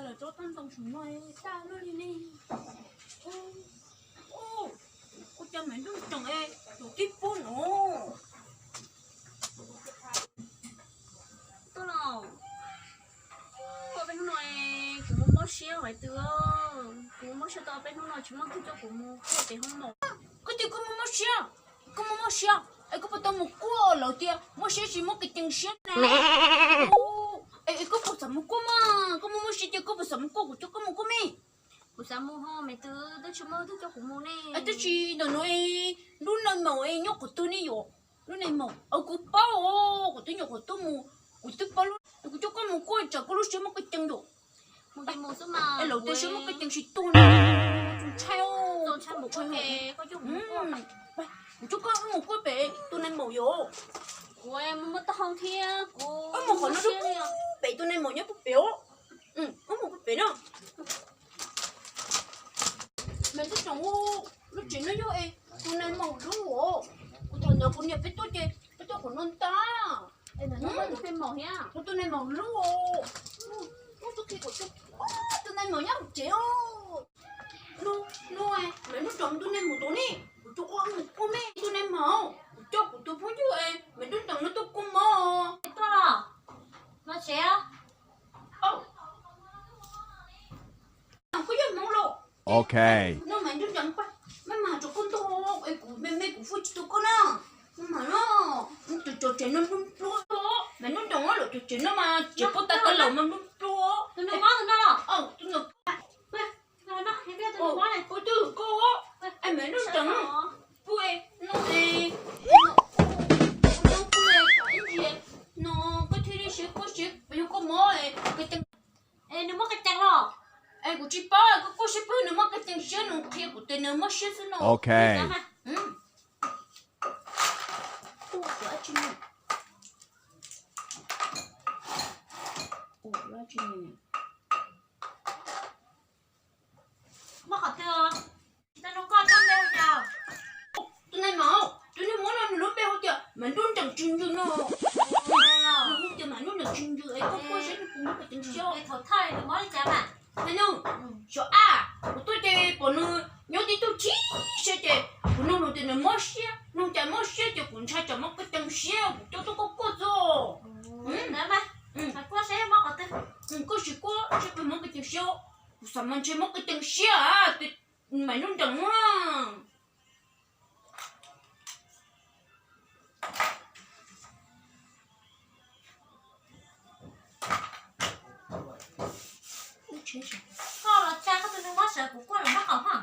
Lawv tsob tag ntoo saum no tag luaj li ne. Ua cas Maiv Nruab Nrees es tus tib pub no. Tuaj los, peb hnub no kuv mob mob siab hais tias, kuv mob mob siab tau peb hnub no tsis muaj tug coj kuv mus kuaj pem hoob maum. Koj tias koj mob mob siab, koj mob mob siab es koj puas tau mus kuaj? Lawv tias mob siab tsis muaj kev ceev siab na. Es koj puas xav mus kuaj mas? Koj mob mob siab ces koj puas xav mus kuaj? Kuv coj koj mus kuaj me. Kuv xav mus ho me twb twb tsis muaj tug coj kuv mus ne. Twb tsis ntawm no, lub nais maum nyob qhov twg ne yom? Lub nais maum, kuv paub, kuv twb nyuam qhuav tuaj mus, kuv twb paub lub, kuv coj koj mus kuaj tsam koj lub siab muaj kev ceev yom. Mus ces mus xwb mas. Es lawv tias siab muaj kev ceev tsis tuag na. Ntshai, ntshai. Kuv coj koj mus kuaj pem tus nais maum yom. Kuv mus muaj tag hau thiab kuv mus qhov no pem tus nais maum nyob pem os. Wb mus kuaj pem no. Maiv Nruab Nrees, lub tsev no yog es tus nais maum lub os. Kuv thaum ntawd kuv niam peb tuaj ces peb tuaj qhov no ntag. Tus nais maum lub os. Tus nais maum nyob hauv tsev os. No, no, Maiv Nruab Nrees, tus nais maum ntawd ne, kuv coj koj mus kuaj me. Tus nais maum, kuv coj kuv tus phooj ywg Maiv Nruab Nrees no tuaj kuaj mov. Tuaj los, no tsev. Koj yog Hmoob los? Ok. No Maiv Nruab Nrees, maj mam rau koj ntog es kuv me me kuv fwj tsis tu koj na. Maj mam no, cov tsev no npluag npluag. Maiv Nruab Nrees, lawv cov tsev no mas tsev poj tas tas laus mas npluag npluag. Tus no, tus no, tus no, tus no koj. Es Maiv Nruab Nrees, pw no es, no pw es kom ib ntsis no koj thiaj li siab koj siab yog koj mob es koj ceev. Es nws muaj kev ceev los? Es kuv tsis paub, koj kuaj seb puas nws muaj kev ceev siab, nws qhia kuv tias nws mob siab xwb no. Ok. Muab qhov twg? Tsis tau nug koj txoj npe hu cas? Tus nais maum, tus niag mob no nws lub npe hu tias Maiv Nruab Nrees Tsw Ntsws no. Nws hu tias Maiv Nruab Nrees Tsw Ntsws es koj kuaj seb nws puas muaj kev ceev siab. Thaum thawj nws mob li cas mas? Nws, xyov a, kuv tuaj ces pom nws nyob tib tug chim siab ces kuv nug nws tias nws mob siab, nug cas mob siab ces kuv ntshai tsam mob kev ceev siab kuv coj tuaj koj kuaj xwb. Kuaj seb mob qhov twg. Koj sim kuaj seb puas mob kev ceev siab. Kuv xav mas ntshe mob kev ceev siab. Maiv Nruab Nrees na. Koj los tsa koj tus nus mob sawv kuv kuaj los nraub qaum ho.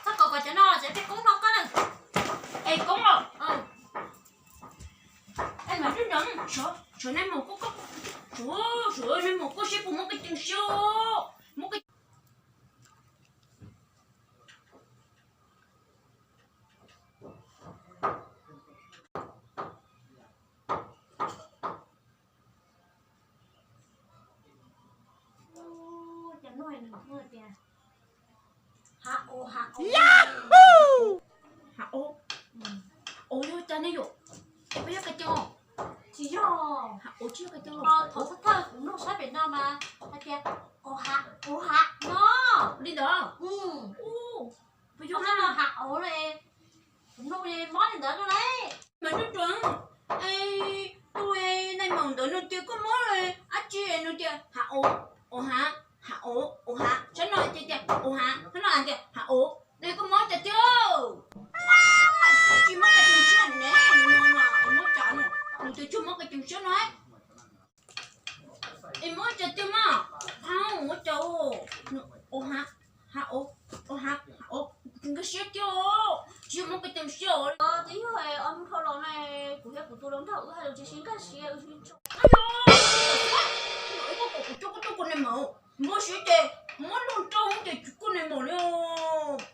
Txhob kom kom cov no los tsev peb koob no koj na. Es koob los. Es mas nraub nrees, suav nais maum kuaj, suav nais maum kuaj seb puas muaj kev ceev siab. Muaj kev Hav o, hav o. Hav o, hav o yog cas ne yom? Puas yog qe ceeb? Tsis yog. Hav o tsis yog qe ceeb los? Thaum thawj thawj kuv mloog saib pem no mas hais tias o hav, o hav no. Li ntawd? Puas yog hav o li? Kuv mloog mob li ntawd no lauj. Mas nraub nrees, tus nais maum ntawd nws tias koj mob dab tsi nws tias hav o, o hav, hav o, o hav, sab no tias tias o hav, sab no tias hav o. Ne koj mob cas tiag? Tsis mob cas tus siab ne, no mas mob cas no, nws tias tsuas mob qe ceev siab no. Es mob cas tiag mas, qhov ua cas, o hav, hav o, o hav, hav o, nkag siab tiag, tsis yog mob qe ceev siab. Twb yog ob hnub dhau los na, kuv thiab kuv tus hluas nraug wb hais lus tsis sib nkag siab, wb sib tso. Koj kom kuv coj koj tuaj kuaj nais maum, mob siab ces mob luag nraug ces tsis kuaj nais maum li.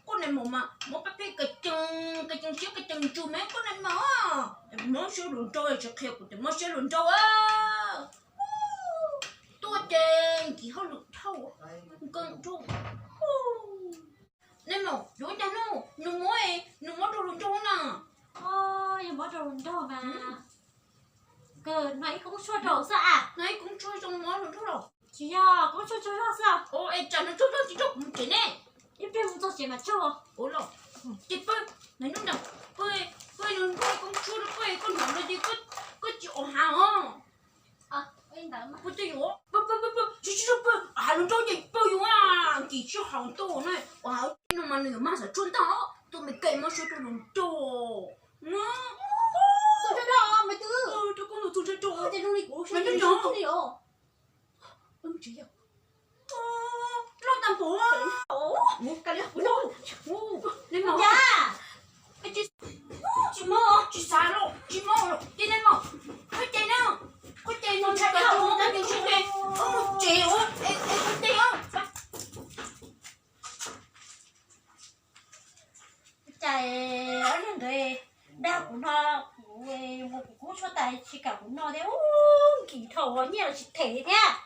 Kuaj nais maum mas mob peb pheej qe ceev, qe ceev siab qe ceev ntsws me kuaj nais maum. Mob siab luag nraug tsis qhia kuv tias mob siab luag nraug. Tuaj ces nkim hauj lwm dhau, nkees dhau. Nais maum, yuav ua cas hnub nws mob, nws mob rau luag nraug na. Yog mob rau luag nraug mas, no ib koob tshuaj rau xwb a. No ib koob tshuaj zoo mob luag nraug los. Tsis yog, koob tshuaj tsaug zog xwb. Ua es tsam no tsaug zog tsis tsaug kuv mus tsev ne. Ib pliag mus txog tsev mas tsaug. Ua los, ces pab, hnub no pab, pab nug koob tshuaj rau pab, koj hnov no ces koj tsis ua hav os. Pab tsis yuav, pab, pab, pab, tsis tsis pab, hav lub nrab ces pab yuav a, nkim sij hawm tuaj na, ua hav no mas nws yuav mag xav tshuaj ntag, tus me kev mob siab rau nws rau. Txog nrab rau, maiv twb, rau koj tus txog nrab rau, ces zoo li kuv, loj tag npaum. Tsis mob, tsis xav los, tsis mob los, ces nej mus, qhov ces na, qhov ces mus ntshai, mus ntshai, mus ntshai, mus tsev, es qhov ces. Cas ob leeg ntawd dag kuv no, kuv ua kuv koob tshuaj tas tsis kam kuv no thiab, nkim dhau nyiaj los tsis them thiab.